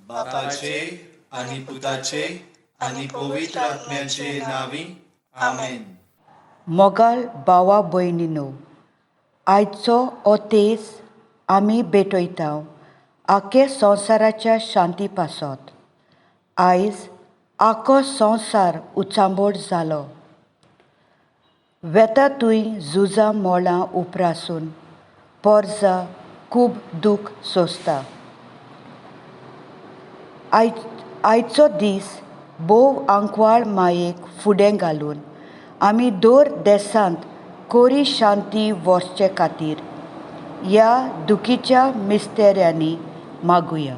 बापाचे आनी पुताचे आनी पवित्र आत्म्याचे नांवी, आमेन. मोगाळ भावा भयणीनो, आयचो हो तेज आमी भेटयता आख्खे संवसाराच्या शांती पासत. आयज आख्खो संवसार उचांबळ जालो. वेता थंय झुजां मळां उपरासून पोरजा खूब दूख सोंसता. आयचो दीस भोव आंकवाळ मायेक फुडें घालून आमी दर देसांत कोरी शांती वचचे खातीर ह्या दुखीच्या मिस्तेऱ्यांनी मागुया.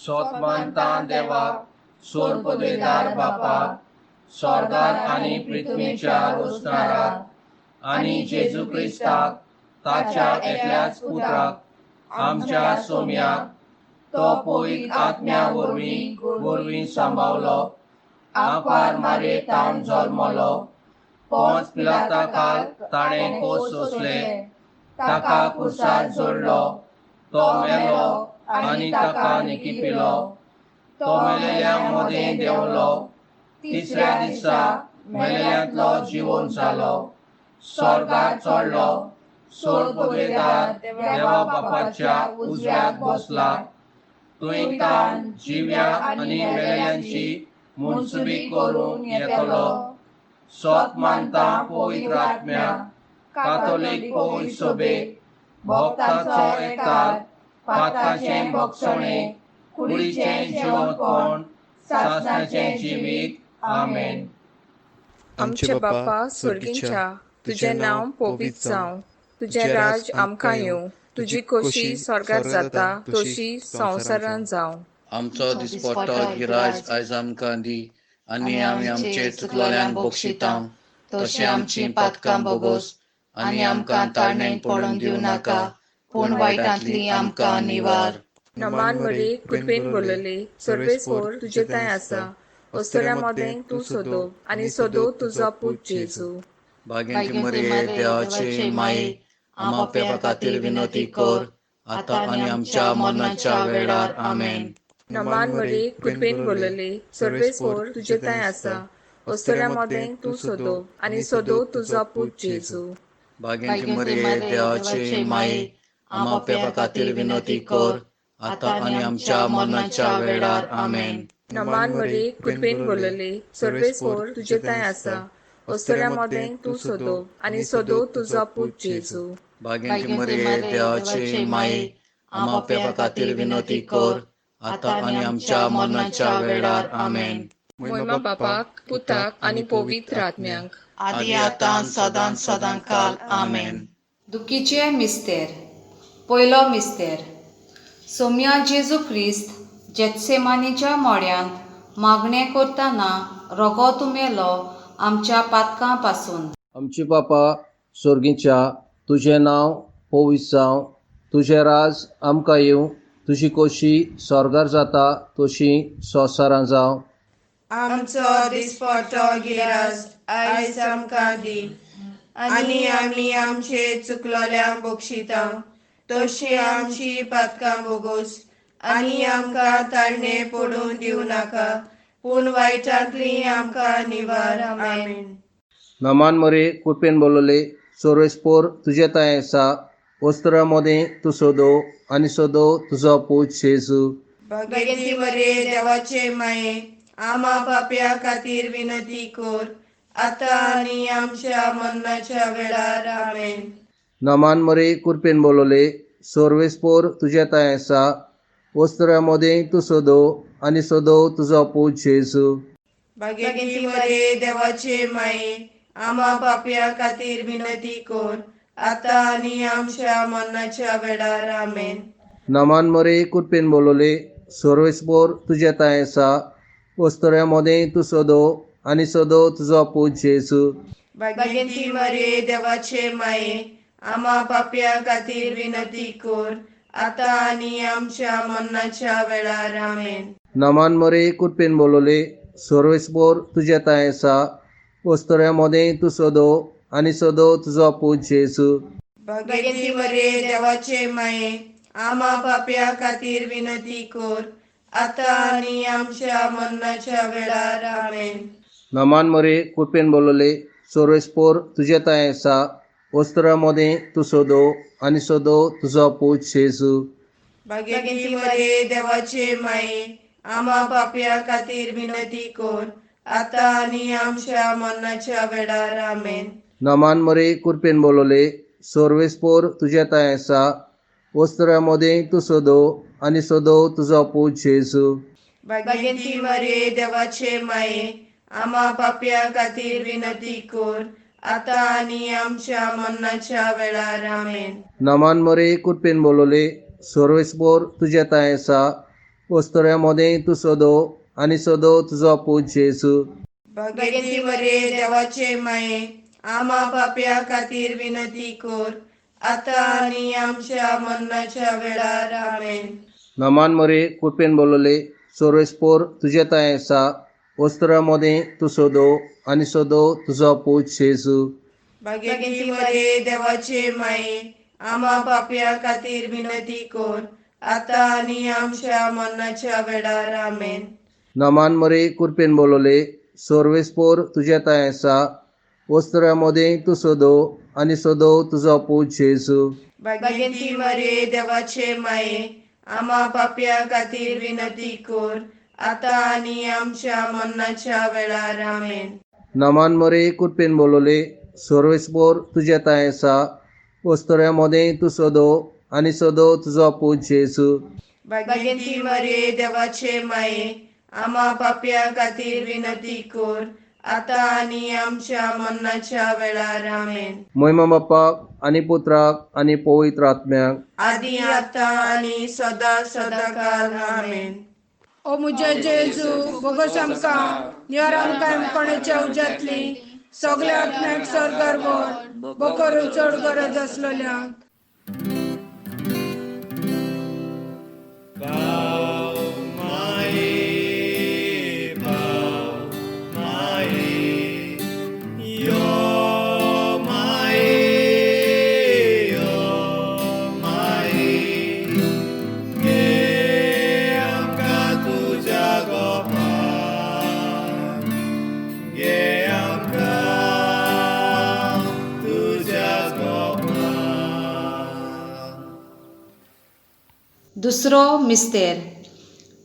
सोत मानता देवाक, सोरपदवेदार बापाक, स्वर्गार आनी पृथ्वीच्या रोसणाराक, आनी जेजू क्रिस्ताक, ताच्या एकल्याच पुत्राक, आमच्या सोम्याक, तो पवित्र आत्म्या वरवीं सांबावलो, आंकवार मारये तावन जल्मलो, पोंच पिलाताकाल ताणें कोस सोंसले, ताका कुर्सार जोडलो, तो मेलो आनी ताका निकिपिलो, तो मेलेल्या मदें देंवलो, तिसऱ्या दिसा मेलेल्यांतलो जिवन जालो, स्वर्गार चडलो, सोड पदवेदार देवा बापाच्या उजव्याक बसला, थंय ताण जिव्या आनी मेलेल्यांची मुनसुबी करून येतलो. सोत मानता पवित्र आत्म्याक, कातोलीक पवित्र सभेक, भक्ताचो एकतार, पातकाचें भोगसणें, कुडीचें जिवंतपण, सासणाचें जिवीत. आमेन. आमचे बापा स्वर्गींच्या, तुजें नांव पवित्र जावं, तुजें राज आमकां येवं, तुजी खोशी स्वर्गार जाता तशी संवसारांत जावं. आमचो दिसपट्टो गिराज आयज आमकां दी, आनी आमी आमचे चुकलोल्यांक बक्षिता तशें आमची पातकां बोगोस, आनी आमकां ताळणेक पडून दिवं नाका, पूण वायटांतली आमकां निवार. नमान मरे, कृपेन भरलेले, सर्वेस्पर तुजे थंय आसा, अस्तुऱ्यां मदें तूं सोदो आनी सोदो तुजो पूत जेजू. भाग्यांची मरये, देवाची माई, आमा पेपा खातीर विनंती कर, आतां आनी आमच्या मरणाच्या वेळार. आमेन. नमान मरे, कृपेन भरलेले, सर्वेस्पर तुजे थंय आसा, अस्तुऱ्यां मदें तूं सोदो आनी सोदो तुजो पूत जेजू. भाग्यांची मरये, देवाची माई, आमा पेपा खातीर विनंती कर, आतां आनी आमच्या मरणाच्या वेळार. आमेन. नमान मरे, कृपेन भरलेले, सर्वेस्पर तुजे थंय आसा, अस्तुऱ्यां मदें तूं सोदो आनी सोदो तुजो पूत जेजू. भाग्यांची मरये, देवाची माई, आमा पेपा खातीर विनंती कर, आतां आनी आमच्या मरणाच्या वेळार. आमेन. मोहिमा बापाक, पुताक आनी पवित्र आत्म्याक, आदी आतां सदां सदां काल. आमेन. दुखीचे मिस्तेर. पयलो मिस्तेर. सोम्या जेजू क्रिस्त जेत्सेमानीच्या मोड्यांत मागणें करतना रोगोत उमेलो आमच्या पातकां पासून. आमचे बापा स्वर्गीच्या, तुजें नांव पवित्र जावं, तुजें राज आमकां येवं, तुजी खोशी स्वर्गार जाता तशी संवसारांत जावं. आमचो दिसपट्टो गिरास आयज आमकां दी, आनी आमी आमचे चुकलोल्यांक बक्षिता तशी आमची पातकां बोगोस, आनी आमकां ताळणे पडून दिवं नाका, पूण वायटांतली आमकां निवार. आमेन. नमान मरे, कृपेन बोलले, सोरेस्पोर तुजे थंय आसा, वस्त्रां मदें तूं सोदो आनी सोदो तुजो पूत जेजू. भगेती मरे, देवाचे माये, आमा पापया खातीर विनंती कर, आतां आनी आमच्या मरणाच्या वेळार. आमेन. नमान मरे, कृपेन बोलले, सोर्वेस्पोर तुजे थंय आसा, वस्त्रां मदें तूं सोदो आनी सोदो तुजो पूत जेजू. भगेती मरे, देवाचे माये, आमा पापया खातीर विनंती कर, आतां आनी आमच्या मरणाच्या वेळार. आमेन. नमान मरे, कृपेन बोलले, सोर्वेस्पोर तुजे थंय आसा, वस्त्रां मदें तूं सोदो आनी सोदो तुजो पूत जेजू. भगेती मरे, देवाचे माये, आमा पापया खातीर विनंती कर, आतां आनी आमच्या मरणाच्या वेळार. आमेन. नमान मरे, कृपेन बोलले, सोर्वेस्पोर तुजे थंय आसा, वस्त्रां मदें तूं सोदो आनी सोदो तुजो पूत जेजू. भगेती मरे, देवाचे माये, आमा पापया खातीर विनंती कर, आतां आनी आमच्या मरणाच्या वेळार. आमेन. नमान मरे कृपेन बोलले सोर्वेस्पोर तुजे तांय आसा वस्त्रा मदें तूं सोदो आनी सोदो तुजो पूत जेजू. भाग्यवंती मरिये देवाचे माये आमा पापया खातीर विनंती कर आतां आनी आमच्या मरणाच्या वेळार. आमेन. नमान मरे कृपेन बोलले सोर्वेस्पोर तुजे तांय आसा वस्त्रा मदें तूं सोदो आनी सोदो तुजो पूत जेजू. भाग्यवंती मरिये देवाचे माये आमा पापया खातीर विनंती कर आतां आनी आमच्या मरणाच्या वेळार. आमेन. नमान मरे कृपेन बोलले सोर्वेस्पोर तुजे तांय आसा वस्त्रा मदें तूं सोदो आनी सोदो तुजो पूत जेजू. भाग्यवंती मरिये देवाचे माये आमा पापया खातीर विनंती कर आतां आनी आमच्या मरणाच्या वेळार. आमेन. नमान मरे कृपेन बोलले सोर्वेस्पोर तुजे तांय आसा वस्त्रा मदें तूं सोदो आनी सोदो तुजो पूत जेजू. भाग्यवंती मरिये देवाचे माये आमा पापया खातीर विनंती कर आतां आनी आमच्या मरणाच्या वेळार. आमेन. नमान मरे कृपेन बोलले सोर्वेस्पोर तुजे तांय आसा वस्त्रा मदें तूं सोदो आनी सोदो तुजो पूत जेजू. भाग्यवंती मरिये देवाचे माये आमा पापया खातीर विनंती कर आतां आनी आमच्या मरणाच्या वेळार. आमेन. नमान मरे कृपेन बोलले सोर्वेस्पोर तुजे तांय आसा वस्त्रा मदें तूं सोदो आनी सोदो तुजो पूत जेजू. भाग्यवंती मरिये देवाचे माये आमा पापया खातीर विनंती कर आतां आनी आमच्या मरणाच्या वेळार. आमेन. मोहिमा बाप्पाक आनी पुत्राक आनी पवित्र आत्म्याक आदी आतां आनी सदां सदांकाल. आमेन. ओ म्हज्या जेजू बोगस आमकां निवार आमकां कोणाच्या उज्यांतली सगल्या आत्म्याक स्वर्गार व्हर बोकरून चड गरज आसलेल्यांक. पाव माये पाव माये यो माये यो माये घे आमकां तुज्या गोपान घे आमकां तुज्या गोपान. दुसरो मिस्तेर.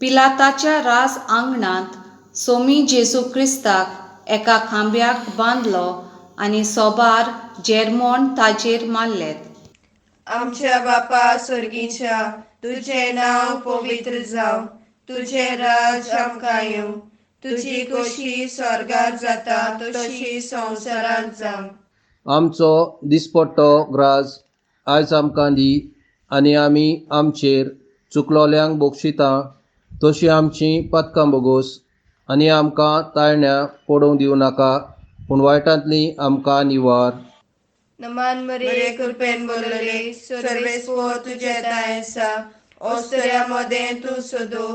पिलाताच्या राज आंगणांत सोमी जेजू क्रिस्ताक एका खांब्याक बांदलो आनी सोबार जेरमोण ताजेर मारलेत. आमच्या बापा स्वर्गीच्या तुजें नांव पवित्र जावं तुजें राज आमकां येवं तुजी खोशी स्वर्गार जाता तशी संवसारांत जावं. आमचो दिसपट्टो ग्रास आयज आमकां दी आनी आमी आमचेर चुकलोल्यांक बक्षिता तशी आमची पातकां बोगोस आनी आमकां ताळण्या पडोवंक दिवं नाका पूण वायटांतली आमकां निवार. नमान मरिये कृपेन बोलले सर्वेस्पोर तुजें तांय आसा ओस्तऱ्या मदें तूं सोदो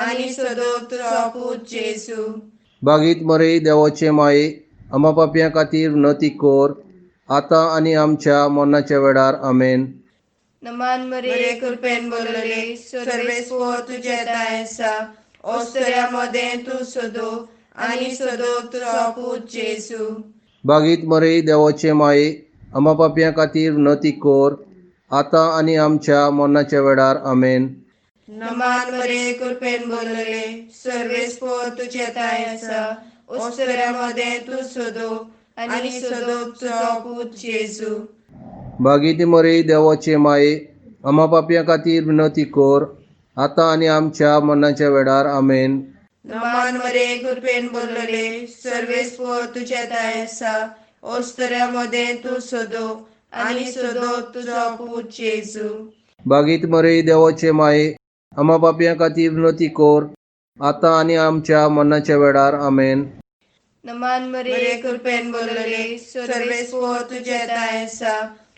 आनी सोदो तुजो पूत जेजू. बागीत मरे देवाचे माये आमा पापयां खातीर विनंती कर आतां आनी आमच्या मरणाच्या वेळार. आमेन. नमान मरिये कृपेन बोलले सर्वेस्पोर तुजें तांय आसा ओस्तऱ्या मदें तूं सोदो आनी सोदो तुजो पूत जेजू. बागीत मरे देवाचे माये आमा पापयां खातीर विनंती कर आतां आनी आमच्या मरणाच्या वेळार. आमेन. नमान मरिये कृपेन बोलले सर्वेस्पोर तुजें तांय आसा ओस्तऱ्या मदें तूं सोदो आनी सोदो तुजो पूत जेजू. बागीत मरे देवाचे माये आमा पापयां खातीर विनंती कर आतां आनी आमच्या मरणाच्या वेळार. आमेन. नमान मरिये कृपेन बोलले सर्वेस्पोर तुजें तांय आसा ओस्तऱ्या मदें तूं सोदो आनी सोदो तुजो पूत जेजू. बागीत मरे देवाचे माये आमा पापयां खातीर विनंती कर आतां आनी आमच्या मरणाच्या वेळार. आमेन. नमान मरिये कृपेन बोलले सर्वेस्पोर तुजें तांय आसा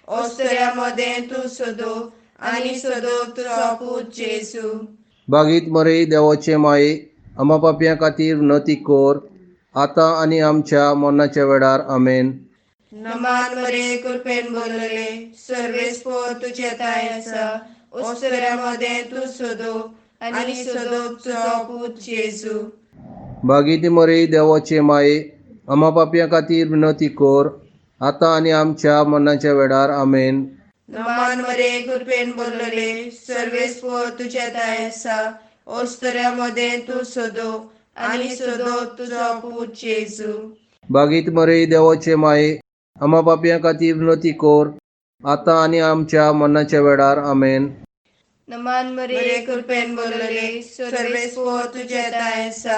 ओस्तऱ्या मदें तूं सोदो आनी सोदो तुजो पूत जेजू. बागीत मरे देवाचे माये आमा पापयां खातीर विनंती कर आतां आनी आमच्या मरणाच्या वेळार. आमेन. नमान मरिये कृपेन बोलले सर्वेस्पोर तुजें तांय आसा ओस्तऱ्या मदें तूं सोदो आनी सदोप तुजो पूत जेजू. बागीती मरे देवाचे माये, आमा पापयां खातीर विनंती कर, आतां आनी आमच्या मरणाच्या वेळार. आमेन. नमान मरे कृपेन बोलले, सर्वेस्पोर तुज्या ताय आसा, ओस्तऱ्या मदें तूं सदो आनी सदो तुजो पूत जेजू. बागीत मरे देवाचे माये, आमा पापयां खातीर विनंती कर, आतां आनी आमच्या मरणाच्या वेळार. आमेन. नमान मरे कृपेन बोलले, सर्वेस्पोर तुज्या ताय आसा,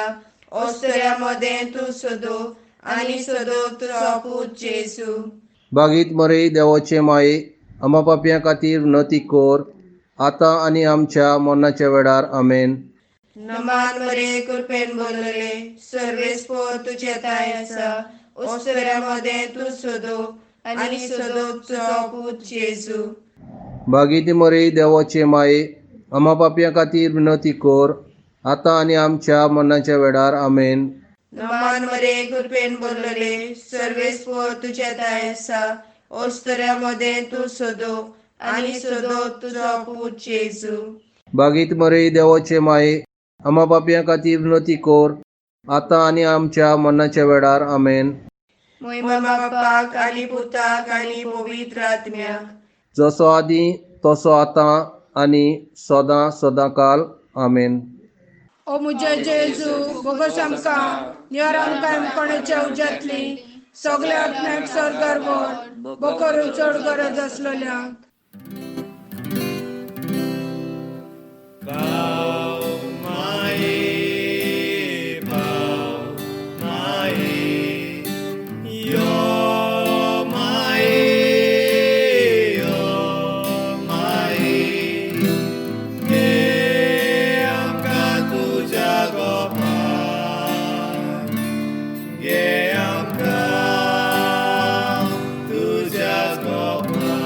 ओस्तऱ्या मदें तूं सदो आनी सदो तुजो पूत जेजू. बागीत मरे देवाचे माये, आमा पापयां खातीर विनंती कर, आतां आनी आमच्या मरणाच्या वेळार. आमेन. नमान मरे कृपेन बोलले, सर्वेस्पोर तुज्या ताय आसा, ओस्तऱ्या मदें तूं सदो आनी सदो तुजो पूत जेजू. बागीती मरे देवाचे माये, आमा पापयां खातीर विनंती कर, आतां आनी आमच्या मरणाच्या वेळार. आमेन. नमान मरे कृपेन बोलले, सर्वेस्पोर तुज्या ताय आसा, ओस्तऱ्या मदें तूं सदो आनी सदो तुजो पूत जेजू. बागीत मरे देवाचे माये, आमा पापयां खातीर विनंती कर, आतां आनी आमच्या मरणाच्या वेळार. आमेन. मोहिमा बापाक आनी पुताक आनी पवित्र आत्म्याक, जसो आदी तसो आतां आनी सदां सदां काल. आमेन. ओ मुजे जेजू, बोगस आमकां निवार, आमकां कोणाच्या उज्यांतली सगल्या आत्म्याक स्वर्गार व्हर, बोकरून चड गरज आसलेल्यांक. पाव माये, पाव माये, यो माये, यो माये, घे आमकां तुज्या गोपान, घे आमकां तुज्या गोपान.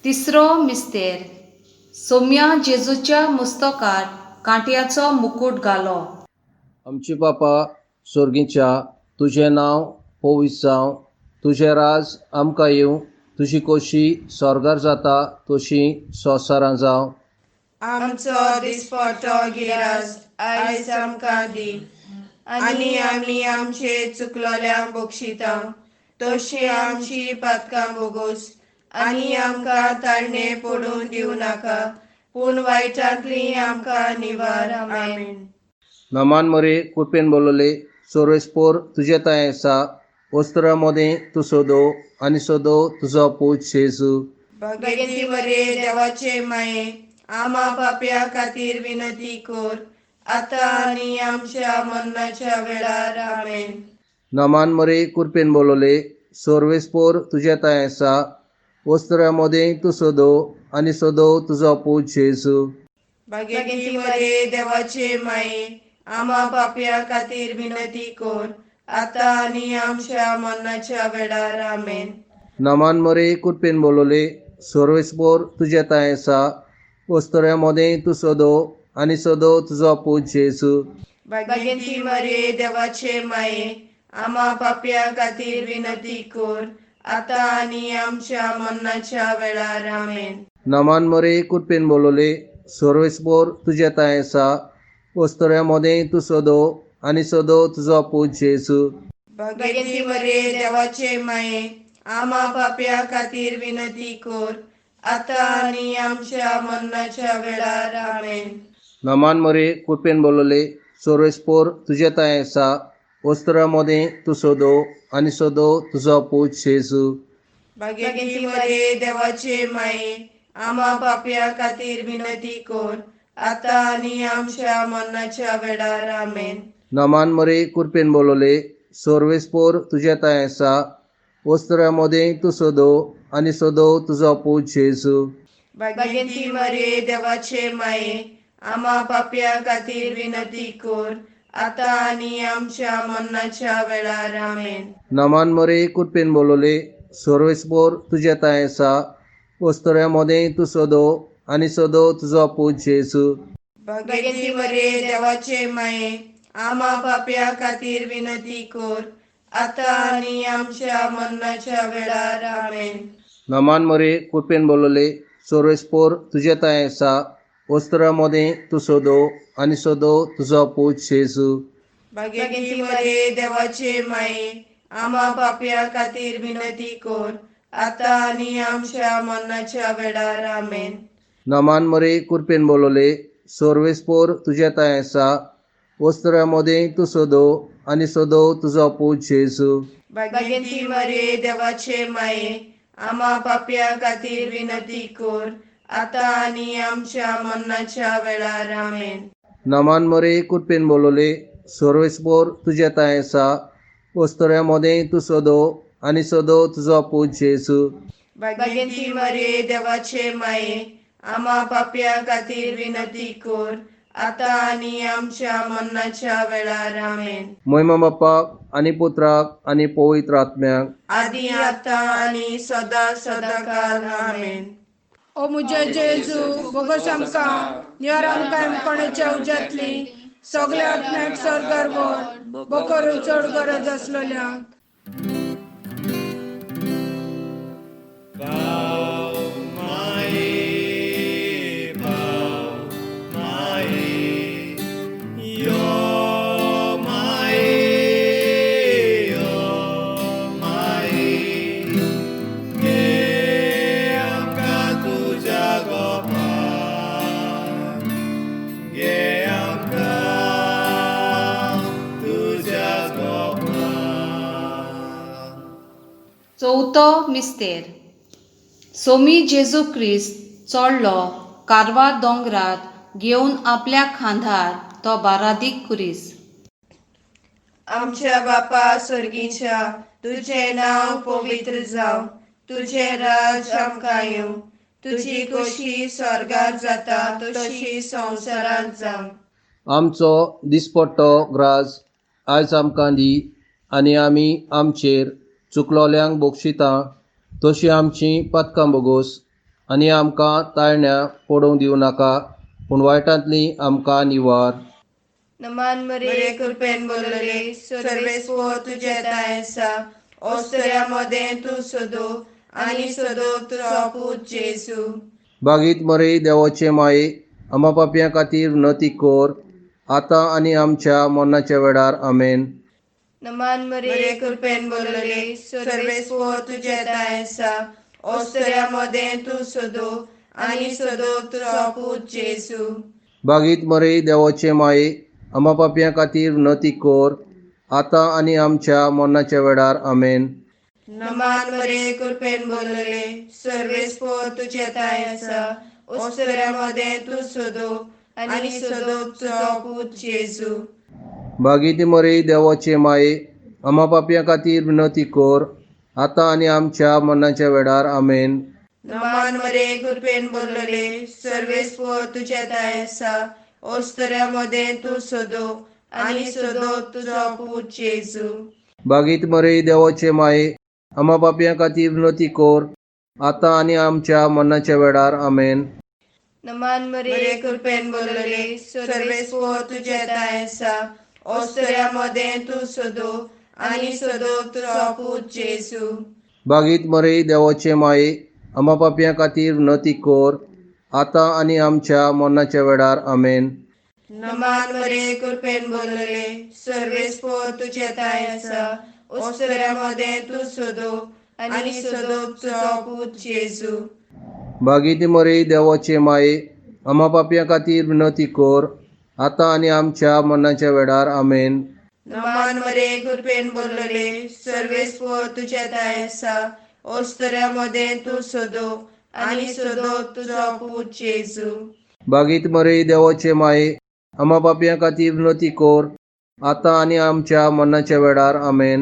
तिसरो मिस्तेर. सोम्या जेजूच्या मुस्तकार कांट्याचो मुकूट घालो. आमचे बापा सोर्गीच्या, तुजें नांव पवित्र जावं, तुजें राज आमकां येवं, तुजी कोशी स्वर्गार जाता तशी संवसारांत जावं. आमचो दिसपटो गिरास आयज आमकां दी, आनी आमी आमचे चुकलोल्यांक बक्षिता तशी आमची पातकां बोगोस, आनी आमकां ताळणे पडून दिवं नाका, पूण वायटांतली आमकां निवार. आमेन. नमान मरे कृपेन बोलले, सोरेस्पोर तुजें तांय आसा, वस्त्रा मदें तूं सोदो आनी सोदो तुजो पूत जेजू. भगेती मरे देवाचे माये, आमा पापया खातीर विनंती कर, आतां आनी आमच्या मरणाच्या वेळार. आमेन. नमान मरे कृपेन बोलले, सोर्वेस्पोर तुजें तांय आसा, वस्त्रा मदें तूं सोदो आनी सोदो तुजो पूत जेजू. भगेती मरे देवाचे माये, आमा पापया खातीर विनंती कर, आतां आनी आमच्या मरणाच्या वेळार. आमेन. नमान मरे कृपेन बोलले, सोर्वेस्पोर तुजें तांय आसा, वस्त्रा मदें तूं सोदो आनी सोदो तुजो पूत जेजू. भगेती मरे देवाचे माये, आमा पापया खातीर विनंती कर, आतां आनी आमच्या मरणाच्या वेळार. आमेन. नमान मरे कृपेन बोलले, सोर्वेस्पोर तुजें तांय आसा, वस्त्रा मदें तूं सोदो आनी सोदो तुजो पूत जेजू. भगेती मरे देवाचे माये, आमा पापया खातीर विनंती कर, आतां आनी आमच्या मरणाच्या वेळार. आमेन. नमान मरे कृपेन बोलले, सोर्वेस्पोर तुजें तांय आसा, वस्त्रा मदें तूं सोदो आनी सोदो तुजो पूत जेजू. भगेती मरे देवाचे माये, आमा पापया खातीर विनंती कर, आतां आनी आमच्या मरणाच्या वेळार. आमेन. नमान मरे कृपेन बोलले, सोर्वेस्पोर तुजें तांय आसा, वस्त्रा मदें तूं सोदो आनी सोदो तुजो पूत जेजू. भगेती मरे देवाचे माये, आमा पापया खातीर विनंती कर, आतां आनी आमच्या मरणाच्या वेळार. आमेन. नमान मरे कृपेन बोलले, सोर्वेस्पोर तुजें तांय आसा, वस्त्रा मदें तूं सोदो आनी सोदो तुजो पूत जेजू. भगेती मरे देवाचे माये, आमा पापया खातीर विनंती कर, आतां आनी आमच्या मरणाच्या वेळार. आमेन. नमान मरे कृपेन बोलले, सोर्वेस्पोर तुजें तांय आसा, वस्त्रा मदें तूं सोदो आनी सोदो तुजो पूत जेजू. भाग्यवंती मरिये देवाचे माये, आमा पापया खातीर विनंती कर, आतां आनी आमच्या मरणाच्या वेळार. आमेन. नमान मरे कुरपेन बोलवले, सर्वेस्पोर तुज्या तांय आसा, वस्त्रा मदें तूं सोदो आनी सोदो तुजो पूत जेजू. भाग्यवंती मरिये देवाचे माये, आमा पापया खातीर विनंती कर, आतां आनी आमच्या मरणाच्या वेळार. आमेन. नमान मरे कुरपेन बोलवले, सर्वेस्पोर तुज्या तांय आसा, वस्त्रा मदें तूं सोदो आनी सोदो तुजो पूत जेजू. भाग्यवंती मरिये देवाचे माये, आमा पापया खातीर विनंती कर, आतां आनी आमच्या मरणाच्या वेळार. आमेन. मोयमा बाप्पाक आनी पुत्राक आनी पवित्र आत्म्याक, आदी आतां आनी सदां सदांकाल. आमेन. ओ मुजे जेजू, बोगस आमकां निवार, आमकां कोणाच्या उज्यांतली सगल्या आत्म्याक सर्गार व्हर, बोकरून चड गरज आसलेल्यांक. पाव माये, पाव माये, यो माये, यो माये, घे आमकां तुज्या गोपाक, घे आमकां तुज्या गोपाक. चवथो मिस्तेर. सोमी जेजू क्रिस्त चोडलो कारवार दोंगरार, घेवन आपल्या खांदार तो बारादीक खुरीस. आमच्या बापा सर्गीच्या, तुजें नांव पवित्र जावं, तुजें राज आमकां येवं, तुजी खोशी स्वर्गार जाता तशी संवसारांत जावं. आमचो दिसपट्टो ग्रास आयज आमकां दी आनी आमी आमचेर चुकलोल्यांक बक्षिता तशी आमची पातकां बोगोस आनी आमकां ताळण्या पडोवंक दिवं नाका, पूण वायटांतली आमकां निवार. नमान मरिये कृपेन बोलले, सर्वेस्पोर तुजें तांय आसा, ओस्तऱ्या मदें तूं सोदो आनी सोदो तुजो पूत जेजू. बागीत मरे देवाचे माये, आमा पापयां खातीर नती कर, आतां आनी आमच्या मरणाच्या वेळार. आमेन. नमान मरिये कृपेन बोलले, सर्वेस्पोर तुजें तांय आसा, ओस्तऱ्या मदें तूं सोदो आनी सोदो तुजो पूत जेजू. बागीत मरे देवाचे माये, आमा पापयां खातीर नती कर, आतां आनी आमच्या मरणाच्या वेळार. आमेन. नमान मरिये कृपेन बोलले, सर्वेस्पोर तुजें तांय आसा, ओस्तऱ्या मदें तूं सोदो आनी सोदो तुजो पूत जेजू. बागीत मरे देवाचे माये, आमा पापयां खातीर विनंती कर, आतां आनी आमच्या मरणाच्या वेळार. आमेन. नमान मरिये कृपेन बोलले, सर्वेस्पोर तुजें तांय आसा, ओस्तऱ्या मदें तूं सोदो आनी सोदो तुजो पूत जेजू. बागीत मरे देवाचे माये, आमा पापयां खातीर विनंती कर, आतां आनी आमच्या मरणाच्या वेळार. आमेन. नमान मरिये कृपेन बोलले, सर्वेस्पोर तुजें तांय आसा, ओस्तऱ्या मदें तूं सोदो आनी सोदो तुजो पूत जेजू. बागीत मरे देवाचे माये, आमा पापयां खातीर विनंती कर, आतां आनी आमच्या मरणाच्या वेळार. आमेन. नमान मरिये कृपेन बोलले, सर्वेस्पोर तुजें तांय आसा, ओस्तऱ्या मदें तूं सोदो आनी सोदो तुजो पूत जेजू. बागीत मरे देवाचे माये, आमा पापयां खातीर विनंती कर, आतां आनी आमच्या मरणाच्या वेळार. आमेन. नमान मरिये कृपेन बोलले, सर्वेस्पोर तुजें तांय आसा, ओस्तऱ्या मदें तूं सोदो आनी सोदो तुजो पूत जेजू. बागीत मरे देवाचे माये, आमा पापयां खातीर विनंती कर, आतां आनी आमच्या मरणाच्या वेळार. आमेन.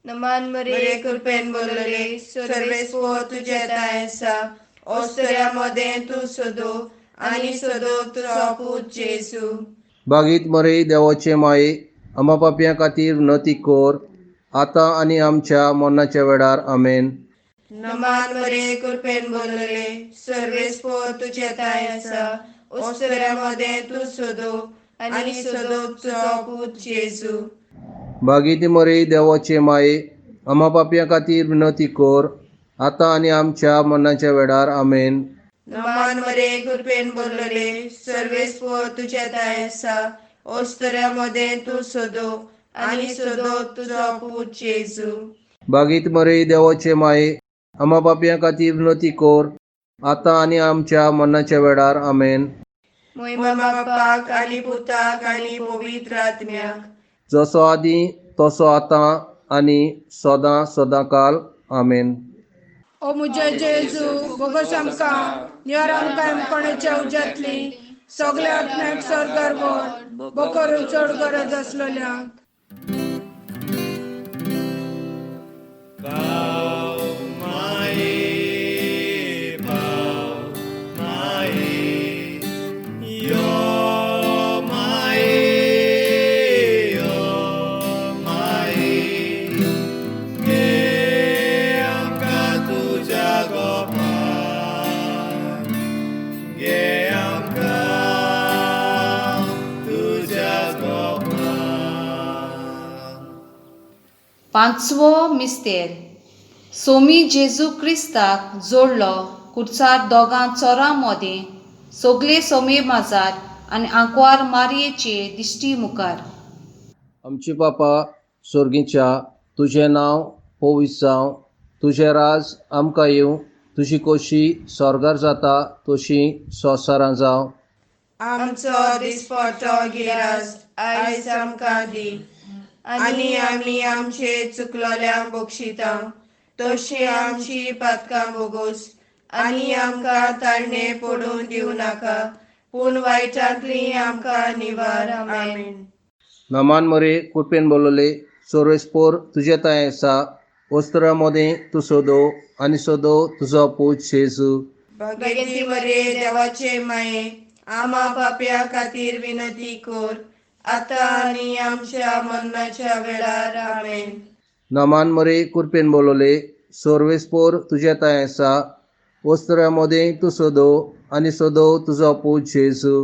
नमान मरिये कृपेन बोलले, सर्वेस्पोर तुजें तांय आसा, ओस्तऱ्या मदें तूं सोदो आनी सोदो तुजो पूत जेजू. बागीत मरे देवाचे माये, आमा पापयां खातीर विनंती कर, आतां आनी आमच्या मरणाच्या वेळार. आमेन. नमान मरिये कृपेन बोलले, सर्वेस्पोर तुजें तांय आसा, ओस्तऱ्या मदें तूं सोदो आनी सोदो तुजो पूत जेजू. बागीत मरे देवाचे माये, आमा पापयां खातीर विनंती कर, आतां आनी आमच्या मरणाच्या वेळार. आमेन. नमान मरे कृपेन बोलले सर्वेस्पोर तुज्या दाय आसा ओस्तऱ्या मदें तूं सोदो आनी सोदो तुजो पूत जेजू. बागीत मरे देवाचे माये आमा पापयां खातीर विनवती कोर आतां आनी आमच्या मरणाच्या वेळार. आमेन. मोहिमा बापाक आनी पुताक आनी पवित्र आत्म्याक. जसो आदी तसो आतां आनी सदां सदां काल. आमेन. ओ मुजे जेजू बोगोस आमकां निवार आमकां कोणाच्या उज्यांतली सगल्या आत्म्याक स्वर्गार व्हर बोकरून चड गरज आसलेल्यांक. पाव माये, पाव माये, यो माये, यो माये, घे आमकां तुज्या गोपान, घे आमकां तुज्या गोपान. पांचवो मिस्तेर सोमी जेजू क्रिस्ताक जोडलो कुडचार दोगां चोरां मोदें सगले सोमे माजार आनी आंकवार मारयेचे दिश्टी मुखार. आमचे बापा सोर्गीच्या, तुजें नांव पवित्र जावं, तुजें राज आमकां येवं, तुजी कोशी स्वर्गार जाता तशी संवसारांत जावं. आमचो दिसपटो गिरास आयज आमकां दी आनी आमी आमचे चुकलोल्यांक बक्षिता तशी आमची पातकां बोगोस आनी आमकां ताळणे पडून दिवं नाका पूण वायटांतली आमकां निवार. आमेन. नमान मरे कृपेन बोलले सोर्वेस्पोर तुजें तांय आसा, वस्त्रा मदें तूं सोदो आनी सोदो तुजो पूत जेजू. भगेती मरे देवाचे माये आमा पापया खातीर विनंती कर आतां आनी आमच्या मरणाच्या वेळार. आमेन. नमान मरे कृपेन बोलले सोर्वेस्पोर तुजें तांय आसा, वस्त्रा मदें तूं सोदो आनी सोदो तुजो पूत जेजू.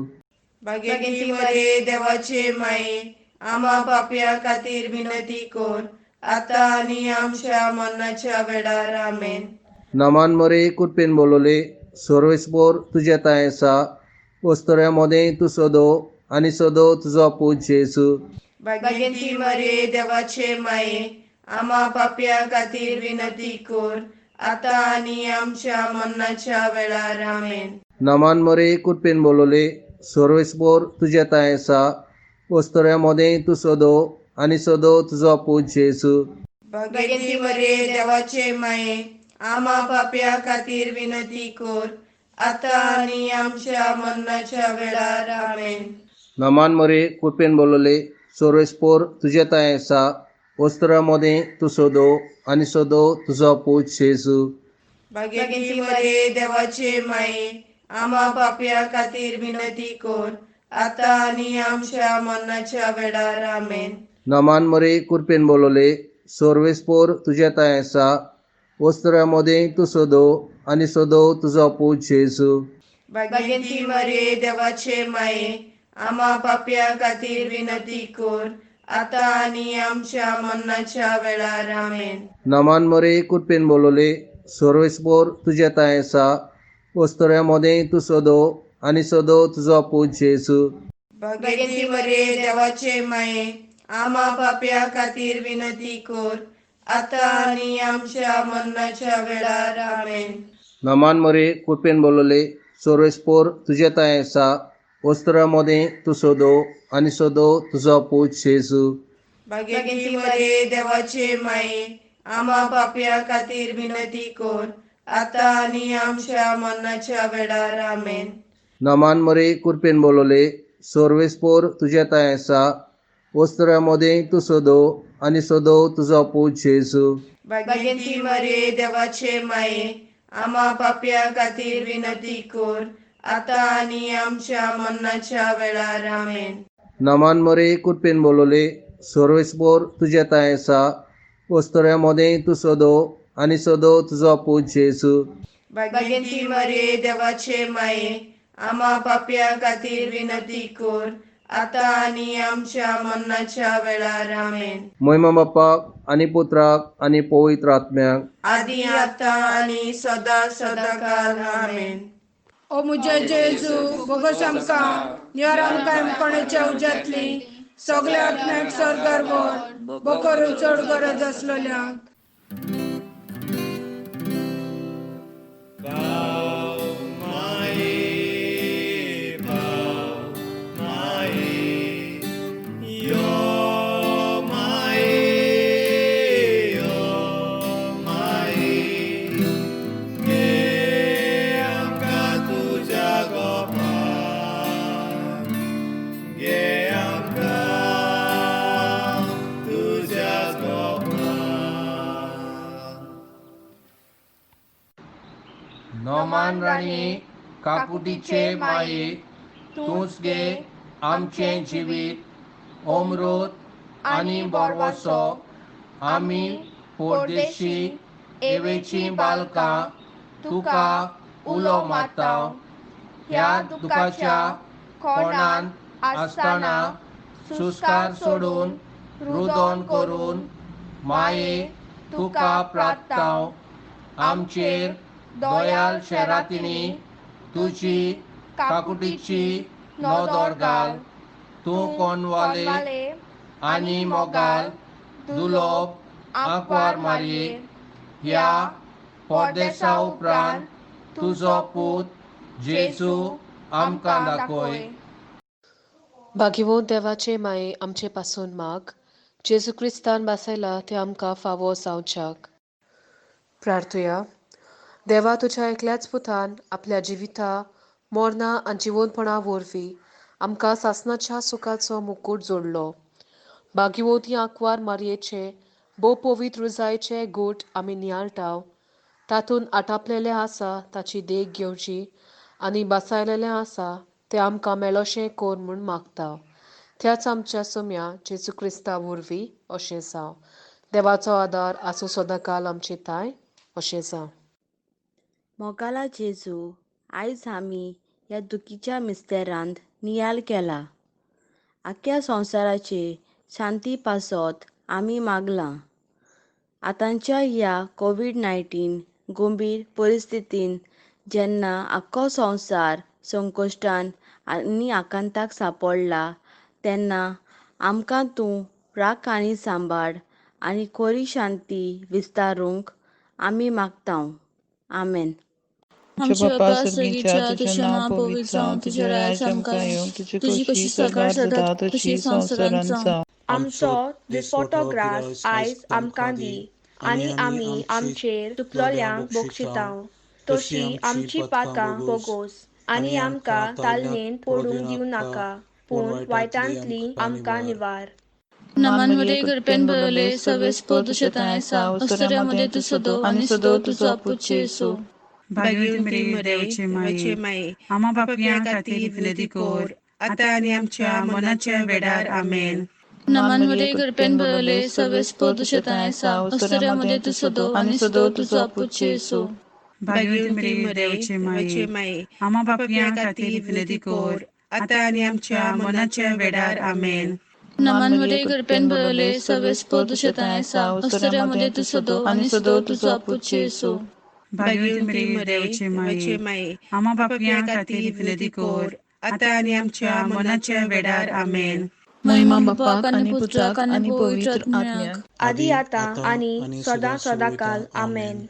भगेती मरे देवाचे माये आमा पापया खातीर विनंती कर आतां आनी आमच्या मरणाच्या वेळार. आमेन. नमान मरे कृपेन बोलले सोर्वेस्पोर तुजें तांय आसा, वस्त्रा मदें तूं सोदो आनी सोदो तुजो पूत जेजू. भगेती मरे देवाचे माये आमा पापया खातीर विनंती कर आतां आनी आमच्या मरणाच्या वेळार. आमेन. नमान मरे कृपेन बोलले सोर्वेस्पोर तुजें तांय आसा, वस्त्रा मदें तूं सोदो आनी सोदो तुजो पूत जेजू. भगेती मरे देवाचे माये आमा पापया खातीर विनंती कर आतां आनी आमच्या मरणाच्या वेळार. आमेन. नमान मरे कृपेन बोलले सोर्वेस्पोर तुजें तांय आसा, वस्त्रा मदें तूं सोदो आनी सोदो तुजो पूत जेजू. भगेती मरे देवाचे माये आमा पापया खातीर विनंती कर आतां आनी आमच्या मरणाच्या वेळार. आमेन. नमान मरे कृपेन बोलले सोर्वेस्पोर तुजें तांय आसा, वस्त्रा मदें तूं सोदो आनी सोदो तुजो पूत जेजू. भगेती मरे देवाचे माये आमा पापया खातीर विनंती कर आतां आनी आमच्या मरणाच्या वेळार. आमेन. नमान मरे कृपेन बोलले सोर्वेस्पोर तुजें तांय आसा, वस्त्रा मदें तूं सोदो आनी सोदो तुजो पूत जेजू. भगेती मरे देवाचे माये आमा पापया खातीर विनंती कर आतां आनी आमच्या मरणाच्या वेळार. आमेन. नमान मरे कृपेन बोलले सोर्वेस्पोर तुजें तांय आसा, वस्त्रा मदें तूं सोदो आनी सोदो तुजो पूत जेजू. भगेती मरे देवाचे माये आमा पापया खातीर विनंती कर आतां आनी आमच्या मरणाच्या वेळार. आमेन. नमान मरे कृपेन बोलले सोर्वेस्पोर तुजें तांय आसा, वस्त्रा मदें तूं सोदो आनी सोदो तुजो पूत जेजू. भगेती मरे देवाचे माये आमा पापया खातीर विनंती कर आतां आनी आमच्या मरणाच्या वेळार. आमेन. नमान मरे कृपेन बोलले सोर्वेस्पोर तुजें तांय आसा, वस्त्रा मदें तूं सोदो आनी सोदो तुजो पूत जेजू. भगेती मरे देवाचे माये आमा पापया खातीर विनंती कर आतां आनी आमच्या मरणाच्या वेळार. आमेन. मोहिमा बापाक आनी पुत्राक आनी पवित्र आत्म्याक. आदी आतां आनी सदां सदां काल. आमेन. ओ मुजे जेजू बोगोस आमकां निवार आमकां कोणाच्या उज्यांतली सगल्या आत्म्याक स्वर्गार व्हर बोकरून चड गरज आसलेल्यांक. पाव माये, पाव माये, यो माये, यो माये, घे आमकां तुज्या गोपाक, घे आमकां तुज्या गोपाक. नोमान राणी काकुटीचे माये, तूंच गे आमचें जिवीत अमृत आनी बोरवसो. आमी परदेशी एवेचीं बालकां तुका उलो मारता. ह्या दुखाच्या कोणांत आसतना सुस्कार सोडून रुदन करून माये तुका प्रार्थता. आमचेर दोयाल शेरातिनी तुजी काकुटीची नदर घाल. तूं कोणवाले आनी मोगाल दुलोब आंकवार मारये, ह्या परदेसा उपरांत तुजो पूत जेजू आमकां दाखय. भाग्यवंत देवाचे माये आमचे पासून माग, जेजू क्रिस्तान बासयला ते आमकां फावो जावच्याक. प्रार्थुया. देवा, तुज्या एकल्याच पुतान आपल्या जिविता मोरना आनी जिवोनपणा वरवीं आमकां सासणाच्या सुखाचो मुकूट जोडलो. भाग्यवती आंकवार मारयेचे भोव पवित्र रुजायचे गूट आमी नियाळटाव, तातूंत आटापलेलें आसा ताची देख घेवची आनी बासायलेलें आसा तें आमकां मेळोशें कर म्हूण मागता. त्याच आमच्या सोम्या जेजू क्रिस्ता वरवीं अशें जावं. देवाचो आदार आसूं सदांकाल आमचे ताय. अशें जावं. मोगाला जेजू, आयज आमी ह्या दुखीच्या मिस्तेरांत नियाल केला. आख्ख्या संवसाराचे शांती पासत आमी मागलां. आतांच्या ह्या कोवीड-19 गंभीर परिस्थितीन जेन्ना आख्खो संवसार संकश्टान आनी आकांताक सांपडला तेन्ना आमकां तूं राख आनी सांबाळ आनी खरी शांती विस्तारूंक आमी मागता. आमेन. आमच्या बापा स्वर्गीच्या, तुजें नांव पवित्र जावं, तुजें राज आमकां येवं, तुजी कशी स्वर्गार जाता तशी संवसारांत जावं. आमचो दिसपटो ग्रास आयज आमकां दी आनी आमी आमचेर चुकलोल्यांक बोगशितांव तशी आमची पातकां बोगोस आनी आमकां तालनेन पडूंक दिवं नाका, पूण वायटांतली आमकां निवार. नमन मरिये, कृपेन भरले, सर्वेस्पोर तुझे ठांय आसा, अस्तुऱ्यां मदें तूं सदो आनी सदो तुजो पूत जेजू. भाग्यवती मरिये, देवाचे माये, आमा पापयां खातीर विनंती कर, आतां आनी आमच्या मनाच्या वेळार. आमेन. नमन मरिये, कृपेन भरले, सर्वेस्पोर तुझे ठांय आसा, अस्तुऱ्यां मदें तूं सदो आनी सदो तुजो पूत जेजू. भाग्यवती मरिये, देवाचे माये, आमा पापयां खातीर विनंती कर, आतां आनी आमच्या मनाच्या वेळार. आमेन. नमन मरिये, कृपेन भरले, सर्वेस्पोर तुझे ठांय आसा, अस्तुऱ्यां मदें तूं सदो आनी सदो तुजो पूत जेजू. भाग्यवती मरिये, देवाचे माये, आमा पापयां खातीर विनंती कर, आतां आनी आमच्या मनाच्या वेळार. आमेन. महिमा बापाक आनी पुत्राक आनी पवित्र आत्म्याक, आदी आतां आनी सदां सदां काल. आमेन.